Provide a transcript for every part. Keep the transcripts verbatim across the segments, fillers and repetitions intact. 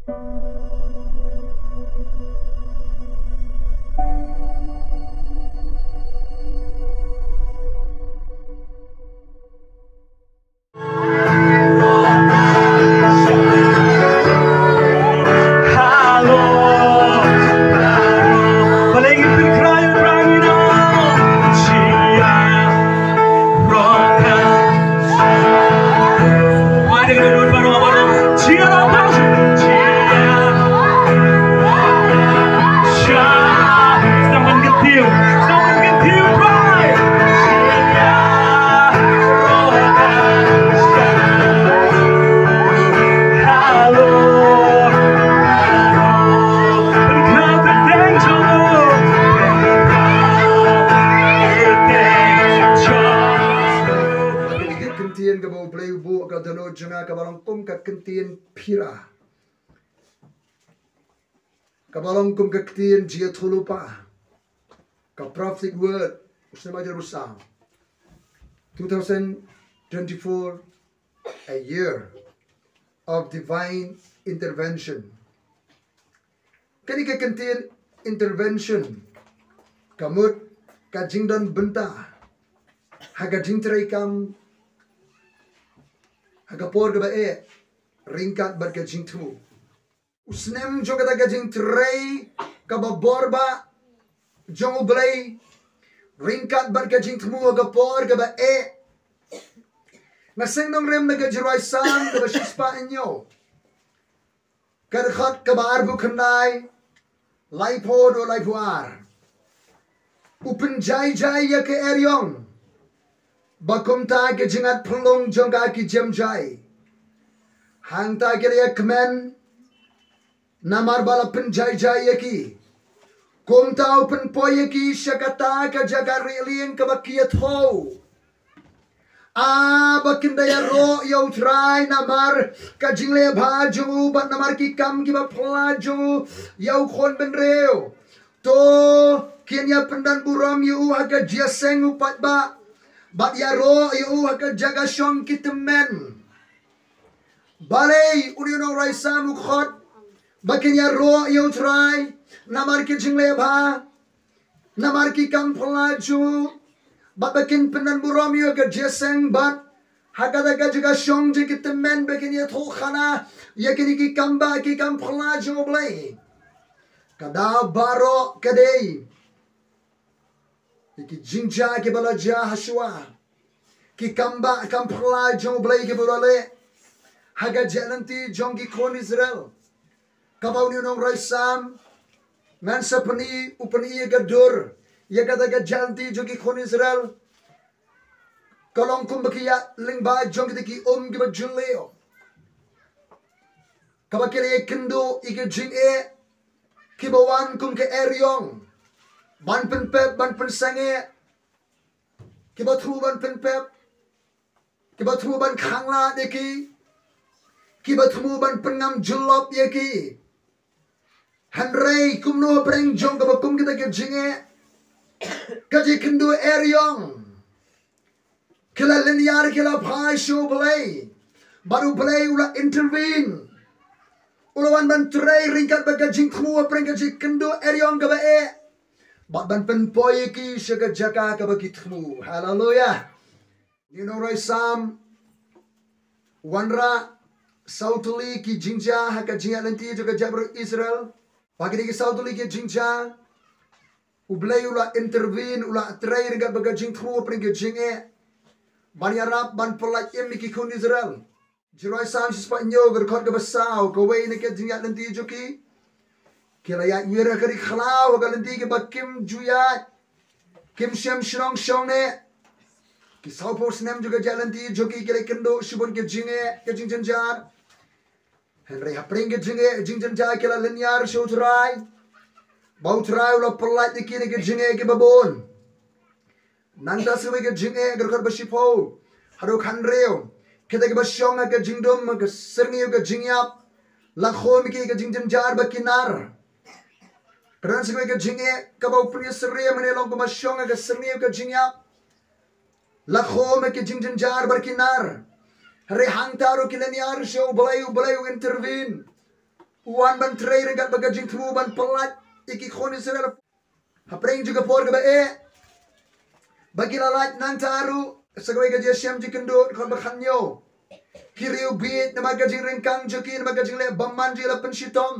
Ka ktien kaba U Blei u buh ka dohnud jong nga kaba long kum ka ktien phira, kaba long kum ka ktien jingïathuhlypa, ka prophetic word, u snem hajar arphew saw, two thousand twenty-four, a year of divine intervention. Kane ka ktien intervention ka mut ka jingdon bynta ha ka jingtrei kam ha ka por kaba eh, ryngkat bad ka jingthmu. U snem jong kata ka jingtrei kaba bor bha jong U Blei ryngkat bad ka jingthmu ha ka por kaba eh. Nga seng nongrim na ka Jingrwai Salm kaba shispah hynñiew, ka dkhot kaba arphew khyndai, laiphew haduh laiphew ar. U pynjai jai ïa ka eriong, bad kumta ka jingat pynlong jong ka ki jem jai. Hangta ki la ïa kmen namar ba la pynjai jai ïa ki. Kumta u pynpoi ïa ki sha kata ka jaka rieh lieng kaba ki ïathuh. Ah, ba kin da ïaroh ïa U Trai namar ka jingleh bha jong u bad namar ki kam kiba phylla jong u ïa u khun bynriew. To, kin ïa pyndon burom ïa u ha ka jingïaseng u paidbah, bad ïaroh ïa u ha ka jaka shong ki tymmen. Balei une u nongrwai Salm u khot ba kin ïaroh ïa U Trai namar ki jingleh bha, namar ki kam phylla jong u, bad ba kin pyndon burom ïa u ha ka jingïaseng bad ha kata ka jaka shong jong ki tymmen ba kin ïathuhkhana ïa kine ki kam bah, ki kam phylla jong U Blei? Ka daw baroh ka dei ïa ki jingjia kiba la jia hashwa, ki kam bah kam phylla jong U Blei kiba la leh ha ka jingïaid lynti jong ki khun Israel. Kaba une u nongrwai Salm, ngan sa pyni, u pyni ïa ka dur ïa kata ka jingïaid lynti jong ki khun Israel. Ka long kumba ki ïaid lyngba jong kita ki um kiba jylliew, kaba ki la ïakynduh ïa ki jingeh kiba wan kum ka eriong, ban pynpep, ban pynsangeh, kiba thmu ban pynpep, kiba thmu ban khanglad ïa ki, kiba thmu ban pynngam jyllop ïa ki. Hynrei kumno hapdeng jong kaba kum kita ki jingeh, ka jingkynduh eriong, ki la lynñiar, ki la phai sha U Blei, bad U Blei u la intervene. U la wan ban trei ryngkat bad ka jingthmu hapdeng ka jingkynduh eriong kaba eh, bad ban pynpoi ïa ki sha ka jaka kaba ki thmu. Haleluya. Une u nongrwai Salm u wanrah saw tylli ki jingjia ha ka jingïaid lynti jong ka jaitbynriew Israel. Bad kine ki saw tylli ki jingjia, U Blei u la intervene, u la trei ryngkat bad ka jingthmu hapdeng ka jingeh, ban ïarap, ban pyllait im ïa ki khun Israel. Jingrwai Salm shispah hynñiew, ka dkhot kaba saw, kawei na ka jingïaid lynti jong ki, ki la ïaid wir ha ka ri khlaw, ha ka lynti kaba kim ju ïaid, kim shym shnong shong neh. Ki sawphew snem jong ka jingïaid lynti jong ki, ki la ïakynduh shibun ki jingeh, ki jingjynjar. Hynrei hapdeng ki jingeh, ki jingjynjar, ki la lynñiar sha U Trai, bad U Trai u la pyllait ïa ki na ki jingeh kiba bun. Nangta sa kawei ka jingeh, ka dkhot ba shiphew haduh khathynriew, kita kiba shong ha ka jingdum, ha ka syrngiew ka jingïap, la khum ïa ki ha ka jingjynjar bad ki nar. Ka don sa kawei ka jingeh kaba u pynïasyriem, une long kumba shong ha ka syrngiew ka jingïap, la khum ïa ki ha ka jingjynjar bad ki nar. Hynrei hangta ruh ki lynñiar sha U Blei, U Blei u intervene. U wan ban trei ryngkat bad ka jingthmu ban pyllait ïa ki khun Israel. Hapdeng jong ka por kaba eh, ba ki la lait nangta ruh, sa kawei ka jingshem jingkynduh, dkhot ba khatñiew. Ki riewbit namar ka jingryngkang jong ki, namar ka jingleh bymman jong ki la pynshitom.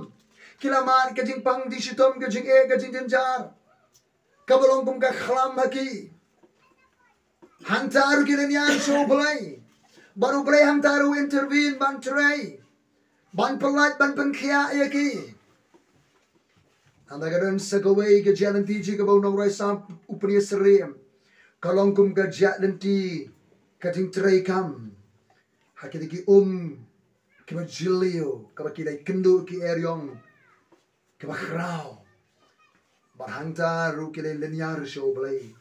Ki la mad ka jingpang jingshitom, ka jingeh, ka jingjynjar. Kaba long kum ka khlam ha ki. Hangta ruh ki lynñiar sha U Blei. Bad U Blei hangta ruh u intervene ban trei, ban pyllait, ban pynkhiah ïa ki. Hangta ka don sa kawei ka jia lynti jong kaba u nongrwai Salm u pynïasyriem. Ka long kum ka jia lynti ka jingtrei kam ha kita ki um kiba jylliew, kaba ki la ïakynduh ki eriong kiba khraw. Bad hangta ruh ki la lynñiar sha U Blei.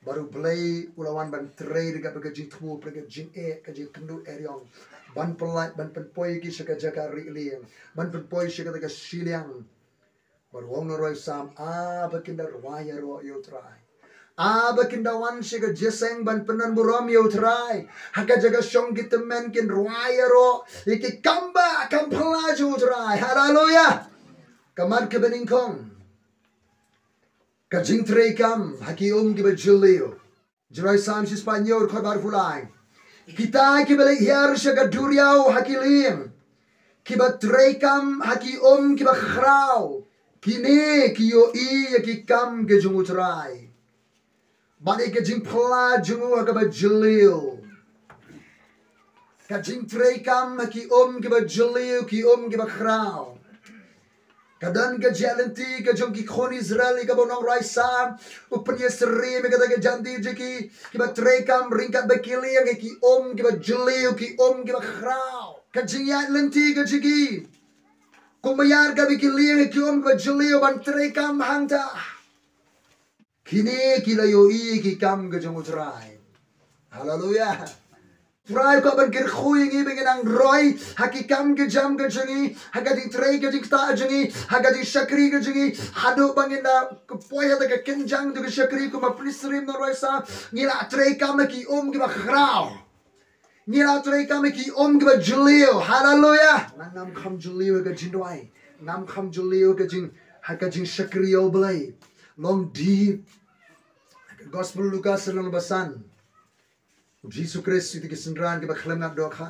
Bad U Blei u la wan ban trei ryngkat bad ka jingthmu, bad ka jingeh, ka jingkynduh eriong, ban pyllait, ban pynpoi ïa ki sha ka jaka rieh lieng, ban pynpoi sha kata ka shiliang. Bad u ong nongrwai Salm, ah, ba kin da rwai ïaroh ïa U Trai. Ah, ba kin da wan sha ka jingïaseng ban pyndonburom ïa U Trai. Ha ka jaka shong ki tymmen kin rwai ïaroh ïa ki kambah, kam phylla jong U Trai. Haleluya. Ka mat kaba nyngkong, ka jingtrei kam ha ki um kiba jylliew. Jingrwai Salm shispah hynñiew, dkhot ba arphew lai. Kita kiba leit hiar sha ka duriaw ha ki lieng, kiba trei kam ha ki um kiba khraw, kine ki ïohi ïa ki kam ki jong U Trai, bad ïa ka jingphylla jong u ha kaba jylliew. Ka jingtrei kam ha ki um kiba jylliew, ki um kiba khraw. Ka don ka jia lynti ka jong ki khun Israel ïa kaba u nongrwai Salm u pynïasyriem ïa kata ka jia lynti jong ki, kiba trei kam ryngkat bad ki lieng ha ki um kiba jylliew, ki um kiba khraw. Ka jingïaid lynti ka jong ki, kumba ïaid ka bad ki lieng ha ki um kiba jylliew ban trei kam hangta. Kine ki la ïohi ïa ki kam ka jong U Trai. Haleluya. Trai u kwah ban kyrkhu ïa ngi ba ngin nang roi ha ki kam ki jam ka jong ngi, ha ka jingtrei ka jingktah jong ngi, ha ka jingshakri ka jong ngi, haduh ba ngin da poi ha kata ka kynjang jong ka shakri, kumba pynïasyriem nongrwai Salm, ngi la trei kam ha ki um kiba khraw. Ngi la trei kam ha ki um kiba jylliew. Haleluya. Nang ngam kham jylliew ha ka jingduwai, ngam kham jylliew ha ka jing, ha ka jingshakri ïa U Blei. Long deep. Gospel Lukas lynnong ba san. U Jisu Khrist ïa ki synran kiba khlem ngat dohkha,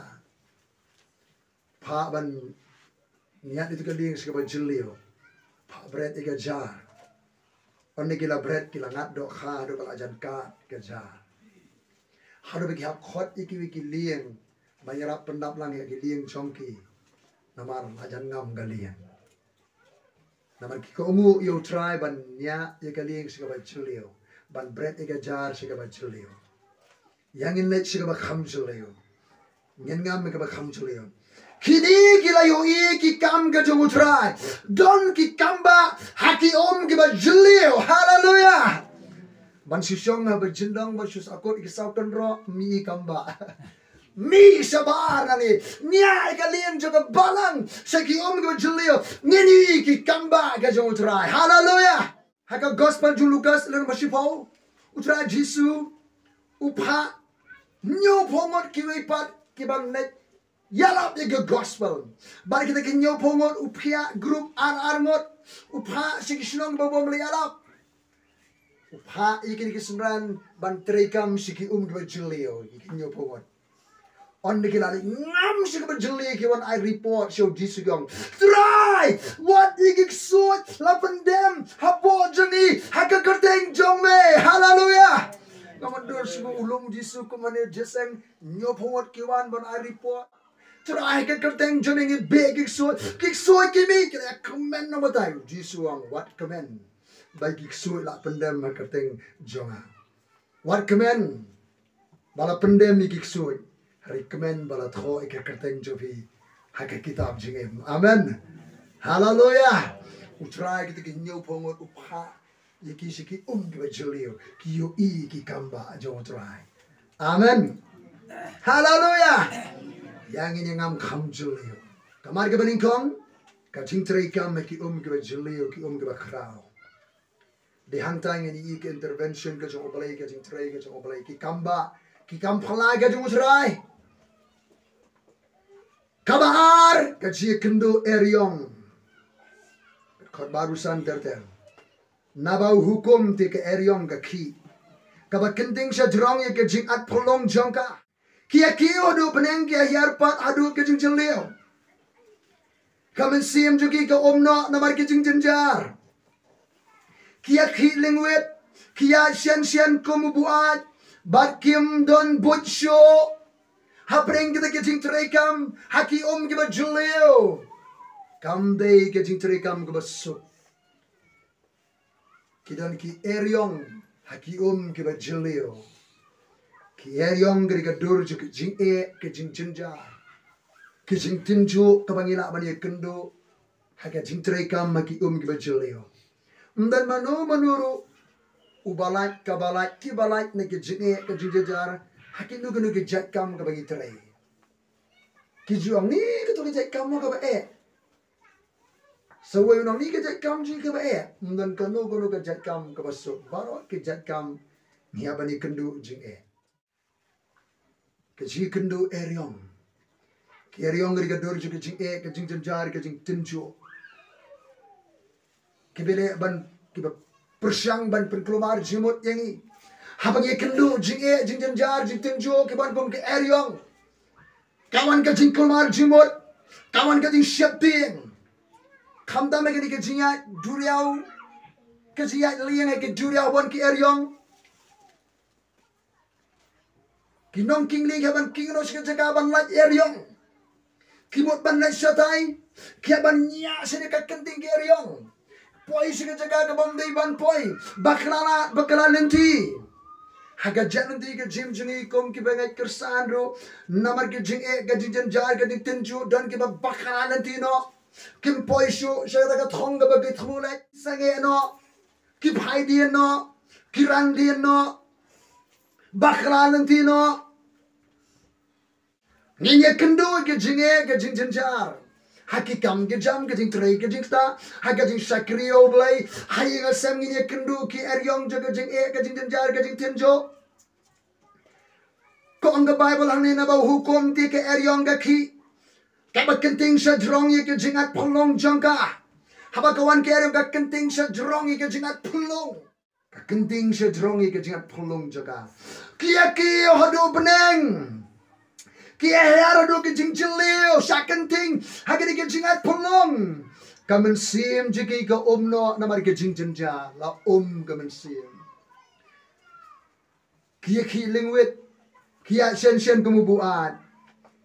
phah ban ñiad ïa ka lieng sha kaba jylliew. Phah bret ïa ka jar. Ynda ki la bret, ki la ngat dohkha haduh ba la jan kad ka jar, haduh ba ki hap khot ïa kiwei ki lieng ban ïarap pyndap lang ïa ki lieng jong ki, namar la jan ngam ka lieng. Namar ki kohnguh ïa U Trai ban ñiad ïa ka lieng sha kaba jylliew, ban bret ïa ka jar sha kaba jylliew. Ïa ngin leit sha kaba kham jylliew. Ngin ngam ïa kaba kham jylliew. Kine ki la ïohi ïa ki kam ka jong U Trai. Don ki kambah ha ki um kiba jylliew. Haleluya. Ban shu shong ha ba jyndong, ban shu sahkut ïa ki saw kynroh, mih ïa ki kambah. Mih shabar nangne, ñiad ïa ka lieng jong ka balang sha ki um kiba jylliew. Ngin ïohi ïa ki kambah ka jong U Trai. Haleluya. Ha ka Gospel jong u Lukas lynnong ba shiphew, U Trai Jisu u phah hynñiewphew ngut kiwei pat ki ban leit ïalap ïa ka Gospel. Bad kita ki hynñiewphew ngut u phiah group ar ar ngut, u phah sha ki shnong ba bym leit ïalap. U phah ïa kine ki synran ban treikam sha ki um kiba jylliew, ïa ki hynñiewphew ngut. Ynda ki la leit ngam sha kaba jylliew ki wan ai report sha u Jisu, ki ong, Trai, wat ïa ki ksuid la pyndem hapoh jong ngi ha ka kyrteng jong me. Haleluya. Nga mutdur sha u lum Jisu kumne, jingïaseng, hynñiewphew ngut ki wan ban ai report. Trai, ha ka kyrteng jong me ngi beh ki ksuid. Ki ksuid ki mih, ki la kmen na batai. U Jisu u ong, wat kmen ba ki ksuid la pyndem ha ka kyrteng jong nga. Wat kmen ba la pyndem ïa ki ksuid, hynrei kmen ba la thoh ïa ka kyrteng jong phi ha ka kitab jingim. Amen. Haleluya. U Trai, kita ki hynñiewphew ngut u phah ïa ki sha ki um kiba jylliew, ki ïohi ïa ki kambah jong U Trai. Amen. Haleluya. Ïa ngin ïa ngam kham jylliew. Ka mat kaba nyngkong, ka jingtreikam ha ki um kiba jylliew, ki um kiba khraw. Dei hangta ngin ïohi ka intervention ka jong U Blei, ka jingtrei ka jong U Blei, ki kambah, ki kam phylla ka jong U Trai. Kaba ar, ka jingïakynduh eriong. Khot barusan ter ter. Naba u hukum te ka eriong ka khih. Kaba kynting sha jrong ïa ka jingat phyllung jong ka. Ki ïa khih haduh bneng, ki ïa hiar pat haduh ka jingjylliew. Ka mynsiem jong ki ka um noh namar ka jingjynjar. Ki ïa khih lingwit, ki ïa shen shen kum u buaid, bad kim don buit shuh. Hapdeng kita ki jingtrei kam, ha ki um kiba jylliew. Kam dei ka jingtrei kam kaba suk. Ki don ki eriong ha ki um kiba jylliew. Ki eriong ka dei ka dur jong ka jingeh, ka jingjynjar, ka jingtynjuh kaba ngi lah ban ïakynduh ha ka jingtrei kam ha ki um kiba jylliew. Ym don mano mano ruh uba lait, kaba lait, kiba lait na ka jingeh, ka jingjynjar ha kino kino ki jait kam kaba ngi trei. Ki ju ong, ni kato ka jait kam mo kaba eh. Sa wei u ong, ni ka jait kam jong ngi kaba eh. Ym don kano kano ka jait kam kaba suk. Baroh ki jait kam ngi hap ban ïakynduh jingeh. Ka jingïakynduh eriong. Ka eriong ka dei ka dur jong ka jingeh, ka jingjynjar, ka jingtynjuh. Kiba leh ban, kiba pyrshang ban pynkulmar jingmut ïa ngi. Haba ngi ïakynduh jingeh, jingjynjar, jingtynjuh, ki wan kum ka eriong. Ka wan ka jingkulmar jingmut, ka wan ka jingsheptieng. Khamtam ha kane ka jingïaid duriaw, ka jingïaid lieng ha ka duriaw, wan ki eriong. Ki nongkynlieh ki hap ban kynnoh sha ka jaka ban lait eriong. Ki mut ban lait shatai, ki hap ban ñiah sha ka kynting ki eriong. Poi sha ka jaka kaba ym dei ban poi. Bakla lad, bakla lynti. Ha ka jait lynti ka jingim jong ngi kum kiba ngeit Khristan ruh, namar ka jingeh, ka jingjynjar, ka jingtynjuh, don kiba bakla lynti noh. Kim poi shuh sha kata ka thong kaba ki thmu leit, sangeh noh. Ki phai dien noh, ki rang dien noh. Bakla lynti noh. Ngin ïakynduh ka jingeh, ka jingjynjar ha ki kam ki jam, ka jingtrei, ka jingktah, ha ka jingshakri ïa U Blei. Ha ïing ha sem ngin ïakynduh ki eriong jong ka jingeh, ka jingjynjar, ka jingtynjuh. Ka ong ka Baibl hangne, naba u hukum te ka eriong ka khih, kaba kynting sha jrong ïa ka jingat phyllung jong ka. Haba ka wan ka eriong ka kynting sha jrong ïa ka jingat phyllung. Ka kynting sha jrong ïa ka jingat phyllung jong ka. Ki ïa khih haduh bneng. Ki ïa hiar haduh ka jingjylliew, sha kynting ha kane ka jingat phyllung. Ka mynsiem jong ki ka um noh namar ka jingjynjar, la um ka mynsiem. Ki ïa khih lingwit, ki ïa shen shen kum u buaid,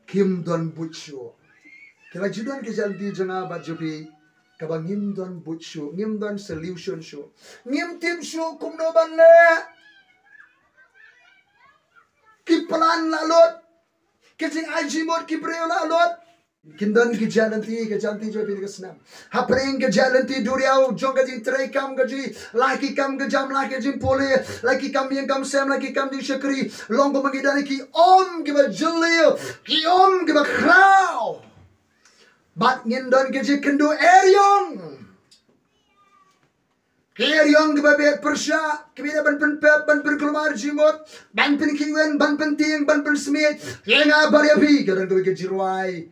kim don buit shuh. Ki la ju don ka jait lynti jong nga bad jong phi, kaba ngim don buit shuh, ngim don solution shuh. Ngim tip shuh kumno ban leh. Ki plan la lut, ki jingai jingmut ki briew la lut. Kin don ki jait lynti, ki jait lynti jong phi ka snem. Hapdeng ki jait lynti duriaw jong ka jingtrei kam ka jong ngi, la ki kam ka jam, la ki jingpule, la ki kam ïing kam sem, la ki kam jingshakri, long kumba ngi don ki um kiba jylliew, ki um kiba khraw. Bad ngin don ki jingkynduh eriong. Ki eriong kiba beh pyrshah, kiba dei ban pynpep, ban pynkulmar jingmut, ban pynkhih win, ban pyntieng, ban pynsmiej. Ïa nga bad ïa phi, ka don kawei ka jingrwai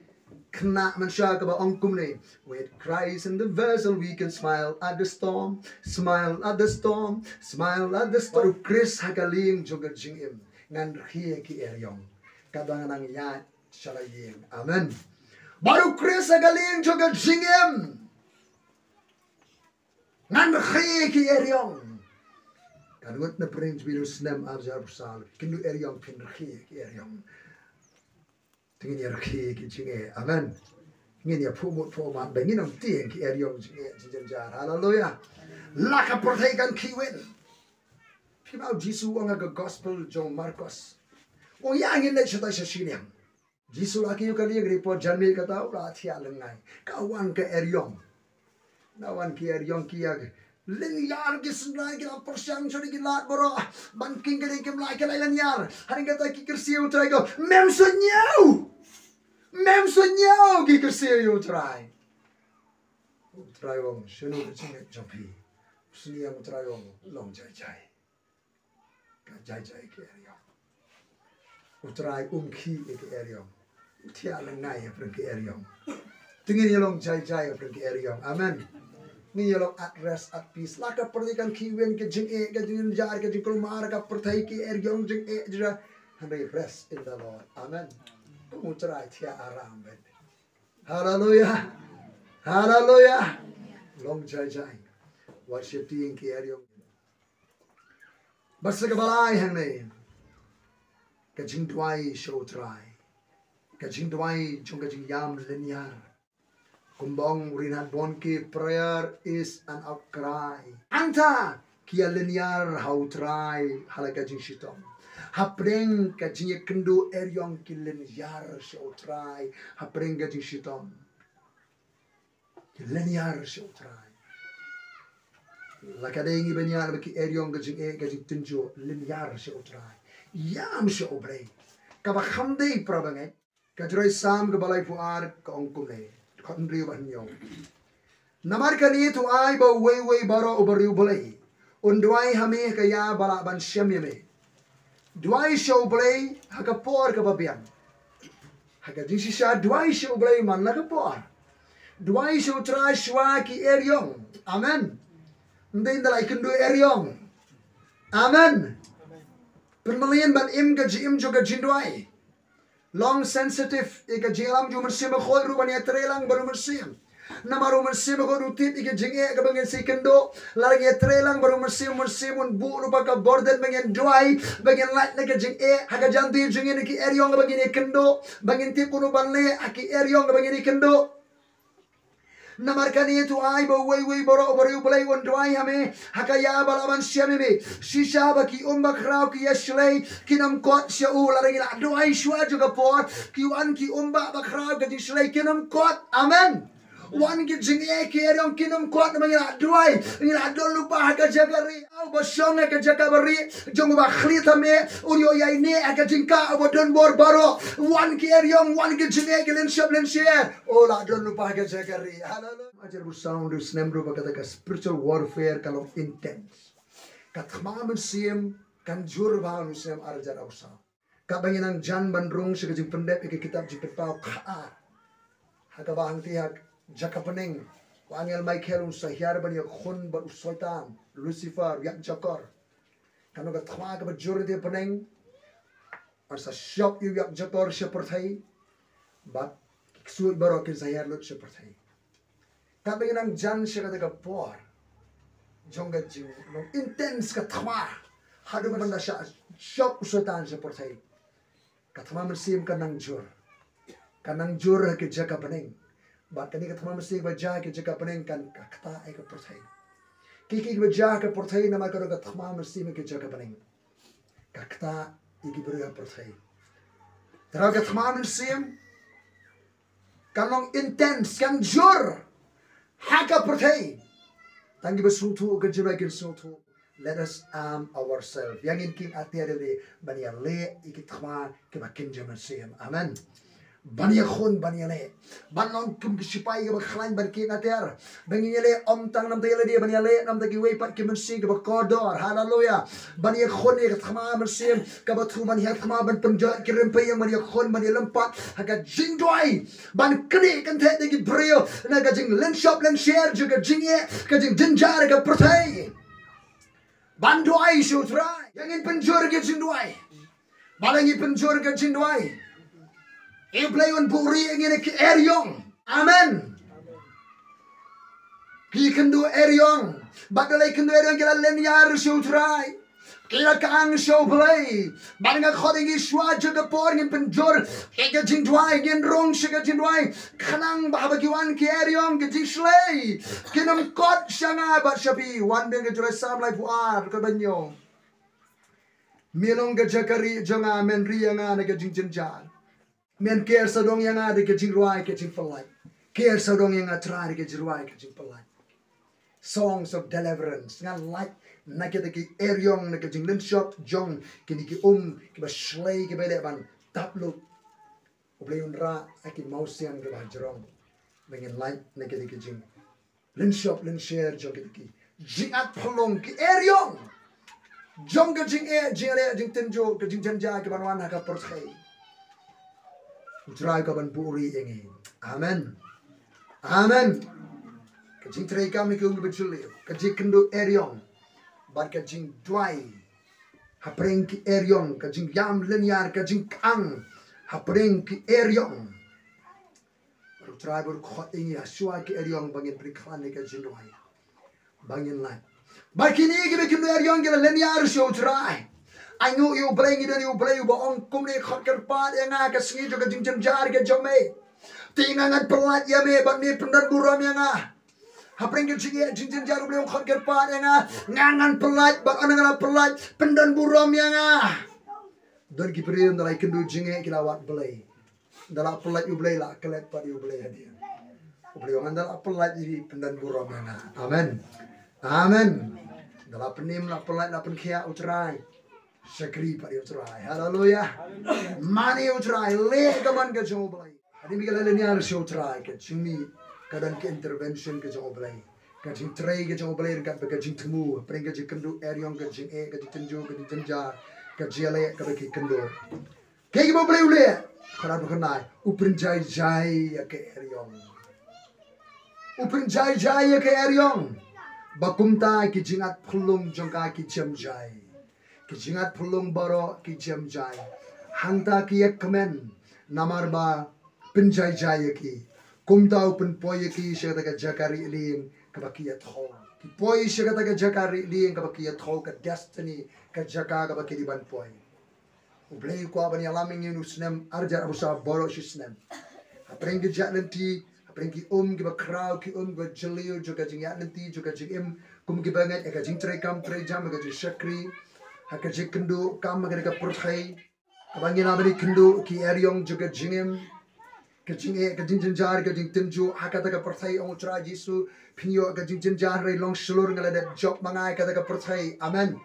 khynnah mynshuwa kaba ong kumne: With Christ in the vessel, we can smile at the storm, smile at the storm, smile at the storm. Bad u Khrist ha ka lieng jong ka jingim, ngan rkhie ki eriong. Katba nga nang ïaid sha la ïing. Amen. Bad u Khrist ha ka lieng jong ka jingim, ngan rkhie ki eriong. Ka ngut na pyrshah jong phi u snem ar hajar arphew saw, kynduh eriong, phin rkhie ki eriong. Te ngin ïa rkhie ki jingeh. Amen. Ngin ïa phuh mut phuh mad, ba ngin ym tieng ki eriong jingeh jingjynjar. Haleluya. La ka pyrthei kan khih win. Phim ïohi, Jisu ong ha ka gospel jong Markos, ong ïa ngin leit shatai sha shiliang. Jisu la kiew ka lieng, report janmiet kata u la thiah lyngngai. Ka wan ka eriong. La wan ki eriong ki ïa lynñiar ki syndai, ki la pyrshang shuh ki lad baroh ban king ka lieng, kim lah, ki la lynñiar. Hadien kata ki kyrsiew U Trai, ko, mem sngew. Mem sngew ki kyrsiew U Trai. U Trai ong, shano ka jingngeit jong phi? Sngewbha U Trai ong, long jai jai. Ka jai jai ki eriong. U Trai um khih ïa ki eriong. Thiah lyngngai hapdeng ki eriong. Te ngin ïa long jai jai hapdeng ki eriong. Amen. Ngin ïa long at rest, at peace. La ka pyrthei kan khih win ka jingeh, ka jingjynjar, ka jingkulmar, ka pyrthei ki eriong jingeh jra. Hynrei rest in the Lord. Amen. Kum U Trai thiah aram bad. Haleluya. Haleluya. Long jai jai. Wat sheptieng ki eriong. Bad sa kaba lai hangne, ka jingduwai sha U Trai. Ka jingduwai jong ka jingïam lynñiar. Kumba ong u Reinhard Bonnke, prayer is an outcry. Hangta ki ïa lynñiar ha U Trai ha la ka jingshitom. Hapdeng ka jingïakynduh eriong ki lynñiar sha U Trai hapdeng ka jingshitom. Ki lynñiar sha U Trai. La ka dei ngi ban ïa ba ki eriong, ka jingeh, ka jingtynjuh, lynñiar sha U Trai. Ïam sha U Blei. Kaba kham dei para bangeit. Ka jroi Salm kaba laiphew ar ka ong kumne. Dkhot hynriew bad hynñiew. Namar kane to ai ba uwei uwei baroh uba riewblei un duwai ha me ha ka ïa ba lah ban shem ïa me. Duwai sha U Blei ha ka por kaba biang. Ha ka jingshisha duwai sha U Blei man la ka por. Duwai sha U Trai shuwa ki eriong. Amen. Ym dei ynda la ïakynduh eriong. Amen. Pynmlien ban im ka jingim jong ka jingduwai. Long sensitive ïa ka jingïalam jong U Mynsiem Bakhuid ruh ban ïatreilang bad U Mynsiem. Namar U Mynsiem Bakhuid u tip ïa ka jingeh kaba ngin sa ïakynduh. Lada ngin ïatreilang bad U Mynsiem, U Mynsiem un buh lypa ka burden ba ngin duwai, ba ngin lait na ka jingeh ha ka jingduwai jong ngi, na ki eriong kaba ngin ïakynduh, ba ngin tip kumno ban leh ha ki eriong kaba ngin ïakynduh. Namar kane to ai ba uwei uwei baroh uba riewblei un duwai ha me ha ka ïa ba lah ban shem ïa me. Shisha ba ki um bakhraw ki ïa shlei, kin ym kot sha u. Lada ngi la duwai shuwa jong ka por, ki wan ki um bakhraw ka jingshlei, kin ym kot. Amen. Wan ki jingeh ki eriong, kin ym kot namar ngi la duwai. Ngi la don lypa ha ka jaka rieh. Uba shong ha ka jaka ba rieh jong uba khlieh ha me, un ïoh ïaineh ha ka jingkah uba don bor baroh. Wan ki eriong, wan ki jingeh ki lynshop lynsher. U la don lypa ha ka jaka rieh. Haleluya. Hajar arphew saw, hynriew snem ruh ba kata ka spiritual warfare ka long intense. Ka thma mynsiem kan jur bha ha u snem ar hajar arphew saw. Katba ngi nang jan ban rung sha ka jingpyndep ïa ka kitab Jingpynpaw kha ar, ha kaba hangtei ha jaka bneng u angel Michael un sa hiar ban ïakhun bad u Soitan, Lucifer, u ïakjakor. Kano ka thma kaba jur ha bneng, un sa shop ïa u ïakjakor sha pyrthei, bad ki ksuid baroh kin sa hiar lut sha pyrthei. Katba ngi nang jan sha kata ka por jong ka jinglong intense ka thma, haduh ban da shah shop u Soitan sha pyrthei. Ka thma mynsiem ka nang jur. Ka nang jur ha ki jaka bneng. Bad kane ka thma mynsiem ba jia ha ki jaka bneng kan ka ktah ïa ka pyrthei. Ki ki ba jia ha ka pyrthei namar ka dei ka thma mynsiem ha ki jaka bneng. Ka ktah ïa ki briew ha pyrthei. Te ka thma mynsiem kan long intense, kan jur ha ka pyrthei. Tang kiba sngewthuh ka jingrai kin sngewthuh. Let us arm ourselves. Ïa ngin kieng atiar ïa lade ban ïaleh ïa ki thma kiba kynja mynsiem. Amen. Ban ïakhun, ban ïaleh. Ban long kum ki shipai kiba khlaiñ ban kieng atiar. Ba ngin ïaleh ym tang namar ïa lade, ban ïaleh namar kiwei pat ki mynsiem kiba kordor. Haleluya. Ban ïakhun ïa ka thma mynsiem kaba thuh, ban ïa thma, ban pynjot ki rympei ïa, ban ïakhun, ban ïalympat ha ka jingduwai. Ban knieh kynthei da ki briew na ka jinglynshop lynsher jong ka jingeh, ka jingjynjar ka pyrthei. Ban duwai sha U Trai. Ïa ngin pynjur ka jingduwai. Ba la ngi pynjur ka jingduwai, U Blei un buhrieh ïa ngi na ki eriong. Amen. Ki kynduh eriong. Bad da la kynduh eriong ki la lynñiar sha U Trai. Ki la kang sha U Blei. Bad nga khot ïa ngi shuwa jong ka por ngin pynjur ïa ka jingduwai, ngin rung sha ka jingduwai. Khnang ba haba ki wan ki eriong ki jingshlei, kin ym kot sha nga bad sha phi. Wan biang ka Jerusalem laiphew ar, ka ban ïoh. Me long ka jaka rieh jong nga, men rieh ïa nga na ka jingjynjar. Men ker sawdong ïa nga da ka jingrwai ka jingpyllait. Ker sawdong ïa nga Trai da ka jingrwai ka jingpyllait. Songs of deliverance. Ngan lait na kita ki eriong, na ka jinglynshop jong kine ki um kiba shlei kiba leh ban tap lut. U Blei un rah ïa ki mawsiang kiba hajrong. Ba ngin lait na kita ki jing lynshop lynsher jong kita ki jingat pynlong, ki eriong jong ka jingeh, jingleh, jingtynjuh, ka jingjynjar kiban wan ha ka pyrthei. U Trai u kwah ban buhrieh ïa ngi. Amen. Amen. Ka jingtrei kam ïa ki um kiba jylliew, ka jingkynduh eriong, bad ka jingduwai hapdeng ki eriong, ka jingïam lyniar, ka jingkhang hapdeng ki eriong. Bad U Trai u khot ïa ngi ha shuwa ki eriong ba ngin pynkhlaiñ ïa ka jingduwai, ba ngin lait. Bad kine kiba kynduh eriong ki la lyniar sha U Trai. Ainguh ïa U Blei, ngi don ïa U Blei uba ong kumne: Khot kyrpad ïa nga ha ka sngi jong ka jingjynjar ka jong me. Te nga ngan pyllait ïa me bad me pyndonburom ïa nga. Hapdeng ka jingeh jingjynjar U Blei u ong: Khot kyrpad ïa nga, nga ngan pyllait, bad ynda nga la pyllait, pyndonburom ïa nga. Don ki briew ynda la ïakynduh jingeh ki la wad Blei. Ynda la pyllait ïa U Blei la klet pat ïa U Blei hadien. U Blei u ong ynda la pyllait ïa phi, pyndonburom ïa nga. Amen. Amen. Ynda la pynim, la pyllait, la pynkhiah, U Trai, shakri pat ïa U Trai. Haleluya. Mane ïa U Trai, leh ka mon ka jong U Blei. Hadien ba ki la lyniar sha U Trai, ka jingmih, ka don ka intervention ka jong U Blei. Ka jingtrei ka jong U Blei ryngkat bad ka jingthmu, hapdeng ka jingkynduh eriong, ka jingeh, ka jingtynjuh, ka jingjynjar, ka jingïaleh kaba ki kynduh. Kaei kaba U Blei u leh? Kynrad ba kynrad, u pynjai jai ïa ka eriong. U pynjai jai ïa ka eriong, ba kumta ki jingat phyllung jong ka ki jem jai. Ki jingat phyllung baroh ki jem jai. Hangta ki ïa kmen, namar ba pynjai jai ïa ki. Kumta u pynpoi ïa ki sha kata ka jaka rieh lieng kaba ki ïathuh. Ki poi sha kata ka jaka rieh lieng kaba ki ïathuh, ka destiny, ka jaka kaba ki dei ban poi. U Blei u kwah ban ïalam ïa ngi ha u snem ar hajar arphew saw baroh shi snem. Hapdeng ki jaka lynti, hapdeng ki um kiba khraw, ki um kiba jylliew jong ka jingïaid lynti, jong ka jingim, kum kiba ngeit ha ka jingtrei kam trei jam, ha ka jingshakri, ha ka jingkynduh kam ha kane ka pyrthei. Kaba ngi la bani kynduh ki eriong jong ka jingim, ka jingeh, ka jingjynjar, ka jingtynjuh ha kata ka pyrthei, ong U Trai Jisu, phin ïoh ka jingjynjar hynrei long shlur, nga la dep jop ma nga ha kata ka pyrthei. Amen.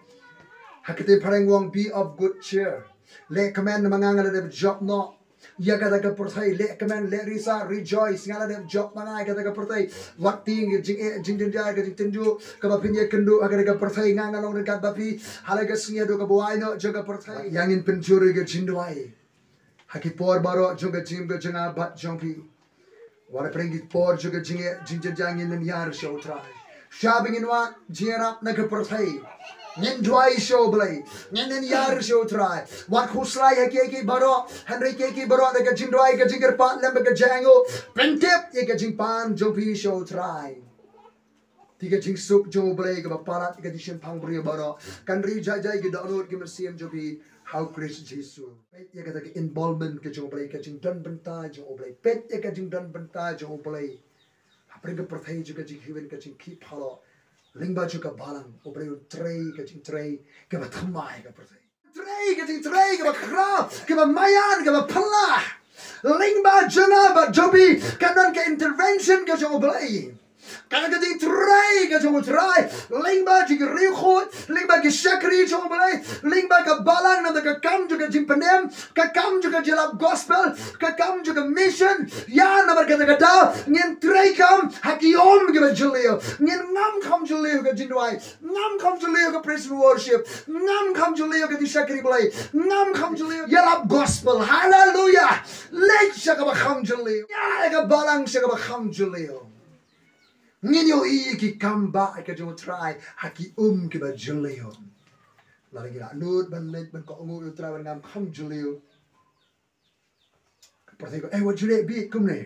Ha ka ktien phareng u ong, be of good cheer. Leh kmen ma nga, nga la dep jop noh ïa kata ka pyrthei. Leh kmen, leh risa, rejoice, nga la dep jop ma nga ha kata ka pyrthei. Wat tieng ka jingeh, jingjynjar, ka jingtynjuh kaba phin ïakynduh ha kata ka pyrthei, nga nga long ryngkat bad phi ha la ka sngi haduh kaba wai noh jong ka pyrthei. Ïa ngin pynjur ïa ka jingduwai ha ki por baroh jong ka jingim ka jong nga bad jong phi. Wat hapdeng ki por jong ka jingeh jingjynjar ngin lyniar sha U Trai. Shwa ba ngin wad jingïarap na ka pyrthei, ngin duwai sha U Blei, ngin lyniar sha U Trai. Wat khuslai ha kiei kiei baroh, hynrei kiei kiei baroh da ka jingduwai, ka jingkyrpad lem bad ka jingainguh, pyntip ïa ka jingpan jong phi sha U Trai. Te ka jingsuk jong U Blei kaba palat ïa ka jingshemphang briew baroh kan ri jai jai ïa ki dohnud ki mynsiem jong phi ha U Khrist Jisu. Peit ïa kata ka involvement ka jong U Blei, ka jingdon bynta jong U Blei. Peit ïa ka jingdon bynta jong U Blei hapdeng ka pyrthei jong ka jinghiwin, ka jingkhih phalok. Lyngba jong ka balang U Blei un trei ka jingtrei kaba thymmai ha ka pyrthei. Trei ka jingtrei kaba khraw, kaba maïan, kaba phylla. Lyngba jong nga bad jong phi kan don ka intervention ka jong U Blei. Ka don ka jingtrei ka jong U Trai lyngba jong ki riewkhuid, lyngba ki shakri jong U Blei, lyngba ka balang, namar ka kam jong ka jingpynim, ka kam jong ka jingïalap gospel, ka kam jong ka mission. Ïa namar kata ka daw ngin trei kam ha ki um kiba jylliew. Ngin ngam kham jylliew ka jingduwai, ngam kham jylliew ka praise and worship, ngam kham jylliew ka jingshakri Blei, ngam kham jylliew ïalap gospel. Haleluya. Leit sha kaba kham jylliew, ïa ka balang sha kaba kham jylliew. Ngin ïohi ki kam ba ka jong U Trai ha ki um kiba jylliew. Lada ngi la nud ban leit ban kohnguh ïa U Trai ban ngam kham jylliew, ka pyrthei ka ong, eh, wat ju leh beit kumne.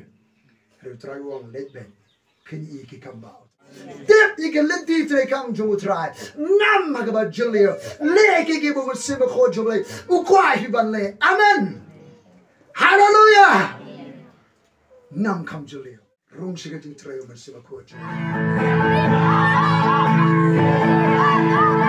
Hynrei U Trai u ong, leit beit, phin ïohi ki kam ba. Tip ïa ka lynti trei kam jong U Trai. Ngam ha kaba jylliew. Leh kiei kiei ba U Mynsiem Bakhuid jong U Blei u kwah phi ban leh. Amen. Haleluya. Ngam kham jylliew. Rung sha ka jingtrei U Mynsiem Bakhuid jong U Blei.